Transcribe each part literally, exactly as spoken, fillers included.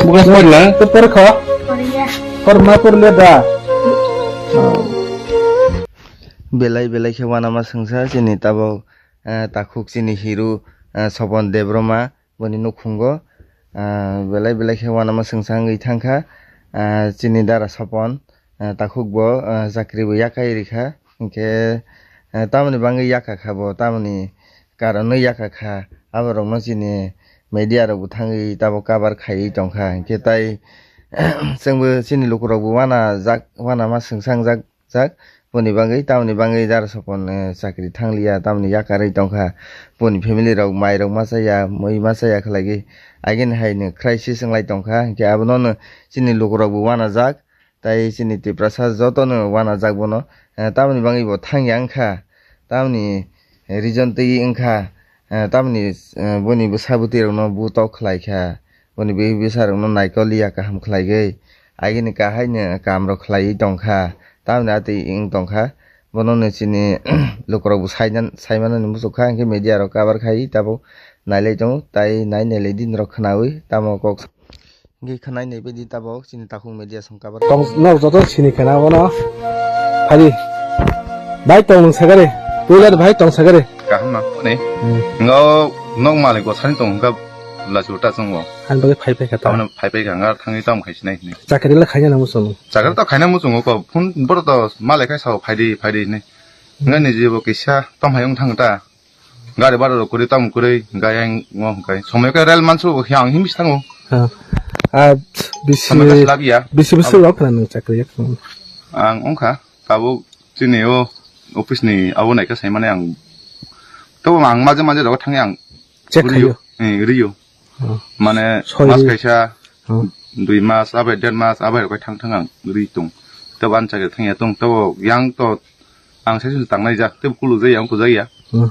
Bukan pernah. Itu perko. Perma purle da. Belai belai khe wanama swngsa chini tabok, eh, takhuk chini hero, eh, Sopon Debbarma boni nukhungo, eh, belai belai khe wanama swngsa wngwi thangkha, eh, chini dara Sopon, eh, takhuk bo, eh, chakri bo yakai rikha, hinkhe, eh, tamoni bangwi yakakha bo, tamoni karonwi yakakha, aborokno chini media rokbo thangwi tabok cover khaiwi tongkha, hinkhe tai chwngbo chini lukurokbo wanajak, wanama swngsa wngjak. Jak, boni bagwi, tamoni bagwi dara Sopon, eh, chakri thangliya, tamoni yakarwi tongkha, boni family rok mairok machaya, mui machaya khlaigwi, agini haino crisis wnglai tongkha, hinkhe abono chini lukurokbo wanajak, tai chini Tiprasa jotono wanajak bono, eh, tamoni bagwi bo thangya wngkha, tamoni reason twi wngkha, eh, tamoni, eh, boni bwsa bwtwi rokno butok khlaikha, boni bwrwi bwsa rokno naikol ya kaham khlaigwi, agini kahaino kaam rok khlaiwi tongkha, tamoni atwi wng tongkha, bono no chini lukurok bo sainan-, saimanani muchukha, hinkhe media rok cover khai tabok nailai tongo, tai nai nailai di norok khwnawi tamo kok. Hinkhe khwnai naibaidi tabok chini takhuk media song cover. Tong, nok joto sini khwna bono. Hari. Bai tong nung sagare. Puila bai tong sagare. Kaham na, ne? Hmm. Ngo nok malik go sani tong hwnkha lachu ta chungo. Ani bagwi phai phai kha ta. Tamno phai phai kha, nga thangwi tam khai sinai hini. Chakri la khaina na muchung. Chakri to khaina muchungo ko, phone boro to malai khai sao, phaidi, phaidi hini. Nga ni jibo kisa tam hai wng thang ta. Gari bhara rok kwrwi, tamo kwrwi, gayang ngo hwnkhe. Somoi khe rel mansu bo khe ang himsi thango. Ha. Ah, bisi, Somoi khe slap ya. Bisi bisi rok khna nung chakri yak. Ang wngkha, tabuk chini o office ni abo naikha saimani ang. Tobo ang maje maje rogo thangwi ang Check riyo. Khayo. Eh, riyo. Oh. Mane Sorry. Mas kaisa, Oh. Dui mas, abai der mas, abai rok thang thang ang ri tong. Tobo ang chakri thangya tong, tobo yang to ang saichung tangnai ja, tebo kuluk jaya, ang kujaya. Hmm.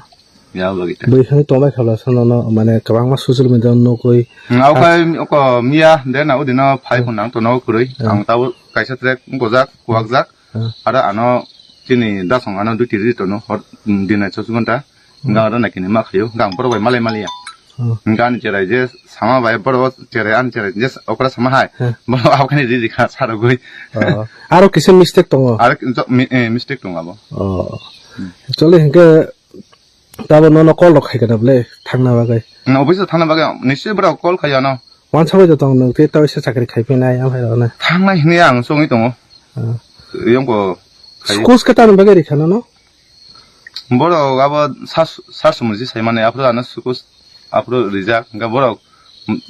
Ya, lagi ta. Bai khani tongbai khala sono no, mane kwbangma social media nugwi. Hmm, au Ah. Khai, oko miya, de na udi no phai Hmm. phone ang to no kwrwi. Hmm. Ang tabo kaisa track wngkojak, kuwakjak. Hmm. Ada ano chini dasong ano duty ri tono, hor, hmm, dinai chosuk ghonta. Hmm. Ga ada nakini ma khayo, ga ang borok bai malai maliya. Hmm. Ga ani cherai je sama bai borok cherai ani cherai je okra sama hai. Hmm. Borok akhani ri ri kha sarogwi. Oh. Aro kisa mistake tongo? Aro ki-, jo-, mi-, eh, mistake tongo abo. Oh. Hmm. Actually, hinkhe tabo nono call rok khai kana bole, thangna bagwi? Hmm, office o thangna bagwi, nischoi borok call khai ano. Wansa bai tong nung tei tawisa chakri khai phinai, amhai rok na. Thangnai hwnwi ang chongwi tongo. Ah. Yongko khai. Schools khe tamni bagwi ri khana no? Borok abo sas-, sas sumui si sai mani, aphuru ano schools aphuru rijak, hwnkhe borok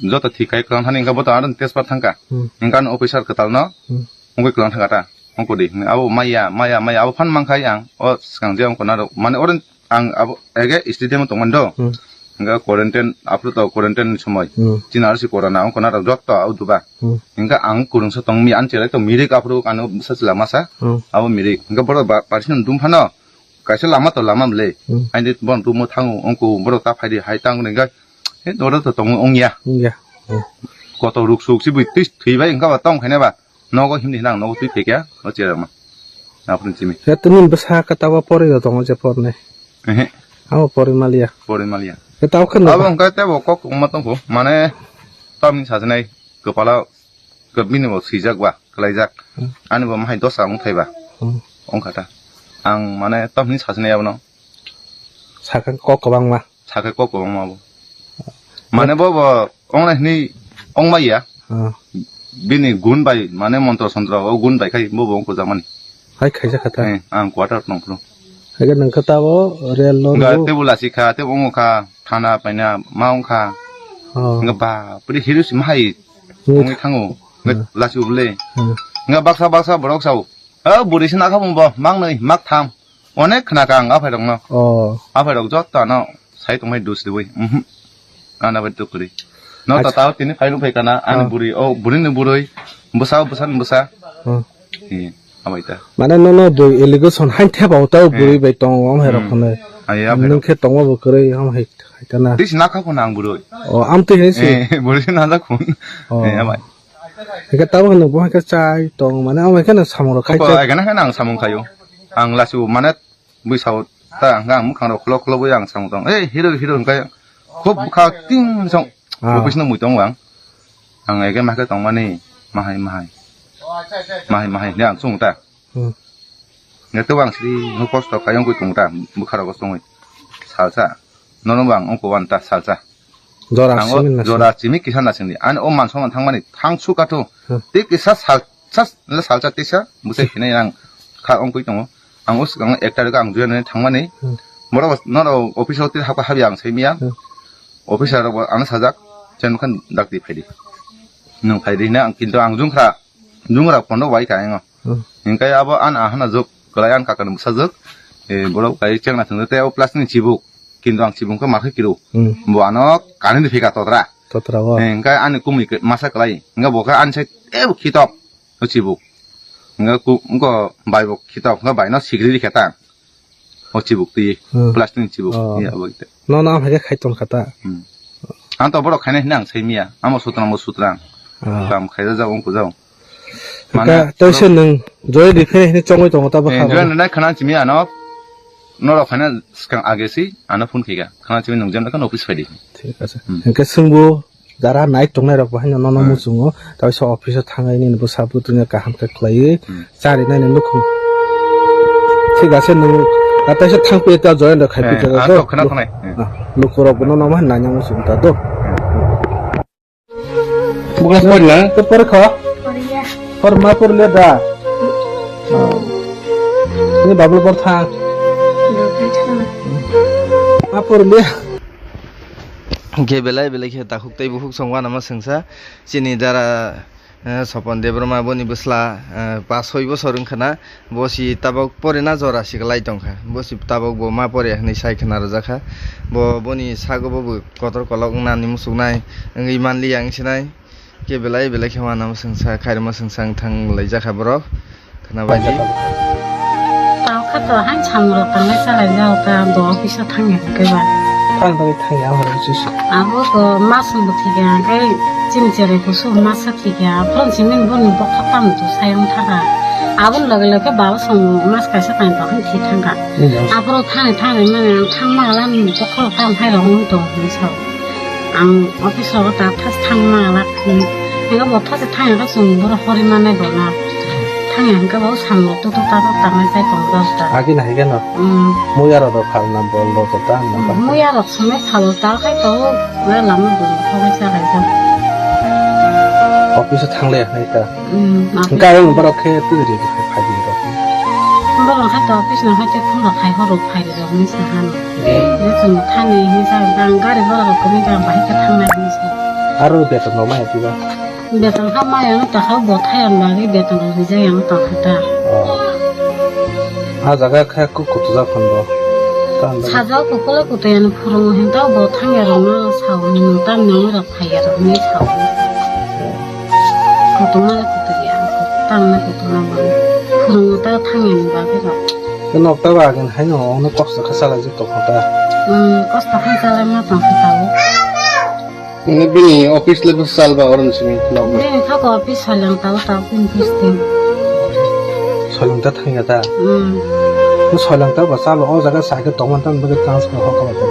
joto thik khai kwlang thani, hwnkhe bo to ano test pass thangkha. Hmm. Hwnkhe ano officer kwtal no Hmm. wngwi kwlang thangkha ta, wngkha di. Abo maya, maya, maya, abo phan mankhai ang, o swkang je wngkha na rok, mane oro ang abo ege stadium o tongmani do. Hmm. Hwnkhe quarantine, aphuru to quarantine ni somoi. Hmm. Chini R C corona wngkha na rok joto abo duba. Hmm. Hwnkhe ang kwrwngsa tongmi, ani cherai to mirik aphuru ano bwsa chwla masa. Hmm. Abo mirik. Hwnkhe borok ba-, parsi no dum phano. Kaisa lama to lama bwle. Hmm. Haini borok dum thango, wngkha borok ta phaidi hai tang hwnkhe. He oro to tongo wngya. Wngya. Hmm. Kotor ruk suk sibui twi thwi bai wngkha ba tong khaina ba. Nogo himni hinang nogo twi thikya o cherama. Aphuru simi. Ya tini bwsa ka tabo pori do tongo je porne. Ehe. Amo pori malia. Pori malia. Ya tabo khno. Abo wngkha tebo kok wngma tongkho. Mane tamni sajnai kwpala kwbini bo swijak ba, kwlaijak. Hmm. Ani bo mahai dosa wng thai ba. Hmm. Wngkha ta. Ang mane tamni sajnai abono. Sakha kok kwbangma. Sakhe kok kwbangma bo. Mane bo, bo ongna hini ongma ya. Ah. Bini gun bai, mane montro sontro, o gun bai khai bo, bo ongkha jakmani. Hai khaisa khatha. Eh, ang quarter nong phuru. Hai nang kha tabo rel lo. Ga tebo lasi kha, tebo ongo kha, thana paina ma ong kha. Oh. Nga ba, puri hiru si mahai. Hmm. Ongwi thango. Nga Hmm. lasi uble. Hmm. Nga baksa, baksa borok sao. O buri si nakha bo, mang nai, mak tham. Onek khna ka ang aphai rok no. Oh. Aphai rok joto ano sai tongmai dus riwi. Mhm. Ana bai tuk kri. No ta Acha. Tao tini phai rok phai kana ani Oh. Buri, o buri ni burui. Bwsa, bwsa ni bwsa. Oh. Hi, amai ta. Mane no no bui allegation hain thep au tao Eh. Buri bai tong o hai rok Hmm. Khone. Ai, aphai Nung rok. Khe tongma bo kwrwi ham hai, hai kana. Tisi nakha khon ang burui. Oh, am twi hai si. Eh, buri si najak khon. Oh. Eh, amai. Hingke tabo hwnwi bo hingke chai tong mane, omo hingke no samung rok khai Oko chai. Agana hingke ang samung khaio. Ang lasu mane bui sao ta hingke ang mukhang rok khulok khulok bai ang samung tong. "Ei, hero, hero," hingke khub bwkha ting song Ah. office no mui tongo ang. Ang ege mahke tongmani mahai mahai. Mahai mahai ne ang chwng ta. Hmm. Nge to ang sri no kosto kayong koi tong ta bukharok songoi. Salsa. Nono bang ongko wan ta salsa. Jora Ang o simin na jora sini. Chimi kisa na sini. Ani o manso man thangmani thang suka to. Hmm. Te kisa sal sas le salsa tisa buse khinai ang kha ongkoi tongo. Ang o swkang ekta rega ang juya nani thangmani. Hmm. Borok noro office o te hapha habi ang saimiya. Hmm. Officer rok ang sajak chen khan dakti phaidi. Nung phaidi na ang kinto ang jungkhra jungra pondo bai ka engo. Hmm. Hingkai abo an ahana jok kelai an kakani bwsajwk. Eh, borok kai chengna thangde tei o plastic ni chibuk. Kinto ang chibuk khe markhe kiro. Hmm. Bo ano kanini phika totra. Totra o. Eh, hingkai ani kumui ke masa kelai. Hingka bo khe ani sai tebo khitok o chibuk. Hingka ku, hingko bai bo khitok, hingka bai no sikri ri khe ta. O chibuk twi, Hmm. plastic ni chibuk. Oh. Ya, abo ite. No, no, ang hai khe khai ton kha ta. Hmm. Ang to borok khainai hwnwi ang sai miya. Amo sutrang, bo sutrang. Ah. Kam khaida jao, ongko jao. Mane, Ka, tei se borok nwng joy di khe hwnwi chongwi tongo ta Eh, bwkha joy rok. Nai khana chimi ano. Norok khaina swkang age si, ano phone khaika. Khana chimi nwng jemna khan office phaidi. Thik ase. Hmm. Hwnkhe swngbo jara nai tongnai rok bo haino nono Hmm. muchungo. Tei se office o thangai nini bwsa bwtwino kaham khe khlaiwi. Hmm. Chari nai nukhung. Thik ase nwng, ah, tei se thang phi ta join rok khai Eh, phi ta ah, do. Tok khna thangnai. Eh. Ah, lukurok bono namo nanya muchung ta do. Eh. Bukas pori na? Te pori kho? Pori ya. Por ma pori le da? Ni babul por tha. Ma pori le. Ge belai belai khe takhuk tei bukhuk song wana ma sengsa. Chini dara Eh, Sopon Debbarma boni bwsla, eh, pas soi bosor wngkha na, bo si tabok porina jora siklai tongkha, bo si tabok bo ma pore hinwi sai khna rwjakha, bo boni sago bo bo kotor kolok wngnani muchuknai wngwi manliya wngsinai, khe belai belai khe wana mwswngsa khairokma swngsa wngthang laijakha borok. Khwnabaidi. Tao kha to hain samung rok tangnai chalai jao ta, bo office o thangya hwnkhe ba. Thang bagwi thangya abo rok se. Abo to masung bo thikya hwnkhe chini cherai kusu masa thikya, aphuru simi boni bokha tamo to sayung thaka. Aboni loge loge baba song mas kaisa tang to hain thi thangkha. Aphuru thani thani mani ang thangma lam bokha tamo hai rok wng tong hinwi sao. Ang office rogo ta thas thangma lak ni. Hingke bo thas thang hingke chwng boro hori mane bo na. Thang hingke bo samlo tu tu ta ta tangnai chai tong dos ta. Agi na hingke no. Hmm. Muya rok rok phal na bol rok ta na ba. Muya rok sumai phal ta khai to. Ora lama bo thok cha lai ta. Office thang le hai ta. Hmm. Hingke ayang borok khe tu ri phai di rok. Borok hai to office no hai te phone rok khai horo phai ri rok ni sa han. Bo chwng thani hinwi sa, ang gari bora rok kwrwi kha, ang bahai khe thangnai hinwi sa. Aro beton rok maya diba? Beton kha maya wng tongkha, bo thai ang bagwi beton rok rijak yang tongkha ta. Oh. Ah jaga khe kuk kutu jak phano. Sajak kukula kutu yani phurungo hinta bo thangya rok no sao hinwi tam nangwi rok phaiya rok hinwi sao. Kotorma le kotor ya, tangna kotorma bo. Phurungo ta thangya ni bagwi rok. Ke nok ta ba agin hai no, ono kosto kha chalai je tong kha ta. Hmm, kosto kha chalai ma tong kha ta o. Ini bini office le bus sal ba oron simi nok. Bini kha ko office soilang ta o ta pin pis tin. Soilang ta thangya ta. Hmm. Bo soilang ta ba chalo o jaga sa ke tong man tan bagwi transfer ho ka ba ta.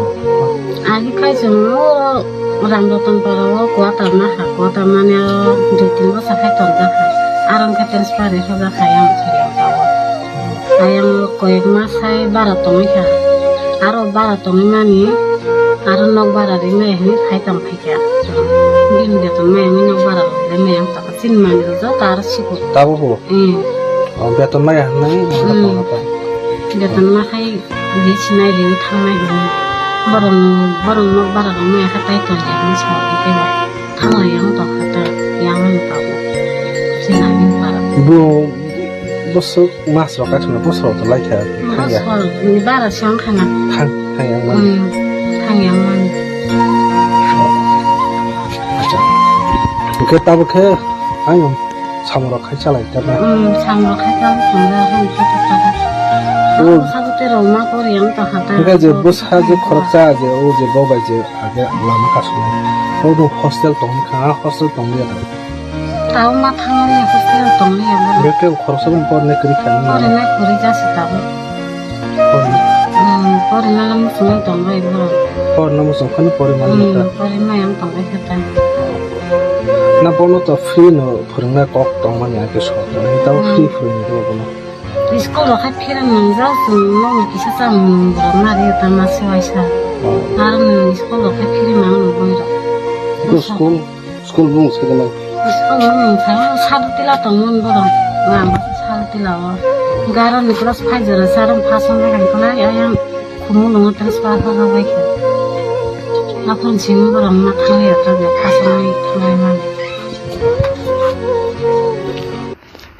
Ani khai chwng o Ramratan para o quarter ma ha, quarter mane o dui tin bosor hai tonjak ha. Aro hwnkhe transfer ri hojak ha yang soilang ta o. Ayang koyek mas hai bara tongwi kha. Aro bara tongwi mani, aro nok bara ri maya hinwi phai tong phai kha. Bini beton maya wngwi nok bara rok le maya wng tongkha. Chini manwi rok joto aro sikok. Tabuk bo? Hmm. O, beton maya hinwi wng Hmm. tongkha. Beton ma hai ri sinai ri thangnai hinwi. Borok, borok nok bara rok maya kha tai tong ya hinwi sa khe tei ba. Thangla yang tong kha ta, yang ang tong. Sina ni para. Bo bosok mas rok kaisa bosok to lai kha. Thang ya. Bosok ni bara song khana. Thang, thang yang man. Hmm, thang yang man. Acha. Oke, tabo khe ayong samung rok khai chalai ta na. Hmm, samung rok khai chalai song da han kha ta ta. O. Kha bo te rok ma por yang tong kha ta. Oke, je bosok je khorok cha je o je bo bai je. Age lama kasumai. Obo hostel tongkha, hostel tongliya da. Tao ma thangmani hostel tongliya ba. Beke khoroksa bini porne kwrwi kha nang. Porne kwrwi jasa tao. Porne. Hmm, porne la muchungwi tongbai borok. Porne muchung phano porne mani Hmm, ta. Porne mayang tongbai kha ta. Bono to free no phwrwngna kok tongmani, ake sok tongmani, tamo Hmm. Free phwrwngni khe bono. School rok khai phirang nang jak, chwng nokni kisa chamung borok nari tama se waisa. Oh. Aro nang school rok khai phirang nang nang boi rok. School, school bung se gana. School bung sa, sadu tila tongmani borok. Nang sadu tila o. Garo ni class five jora sarang phasang hai kona ayang. Kumu nungo transfer kha kha bai kha. Aphang simi borok ma thang ya ta ya, kasam ni thang ya man.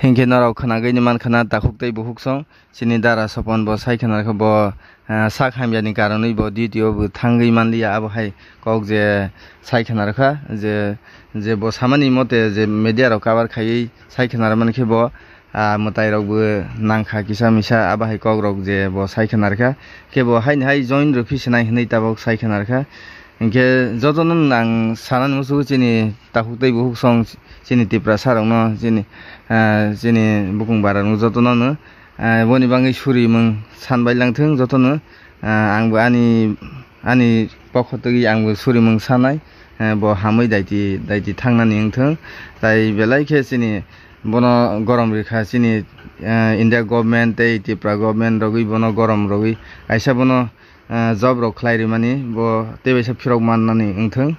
Hinkhe norok khwnagwi ni man khana takhuk tei bukhuk song chini dara Sopon bo sai khna kha bo, ah, sak hamya ni karonwi bo duty o bo thangwi man liya, abo hai kok je sai khna kha je, je bo samani mote je media rok cover khaiwi sai khna mani khe bo ah, mwtai rok bo nangkha kisa misa, abo hai kok rok je bo sai khna rwkha, khe bo haini hai join rwphi sinai hinwi tabok sai khna rwkha. Hinkhe jotono ang sanani muchungo chini takhuk tei bukhuk song chini Tiprasa rokno chini, ah, chini bukung bara rok jotono no, ah, boni bagwi suri mung san bai lang thung jotono, ah, ang bo ani, ani pokho twi ang bo suri mung sanai, ah, bo hamwi daiti, daiti thangnani wng thung, tai belai khe chini Bono gorom rikha chini, eh, India government tei Tripura government rogwi bono gorom rogwi kaisa bono, eh, job rok khlai rimani bo teibaisa phirok mannani wngthung.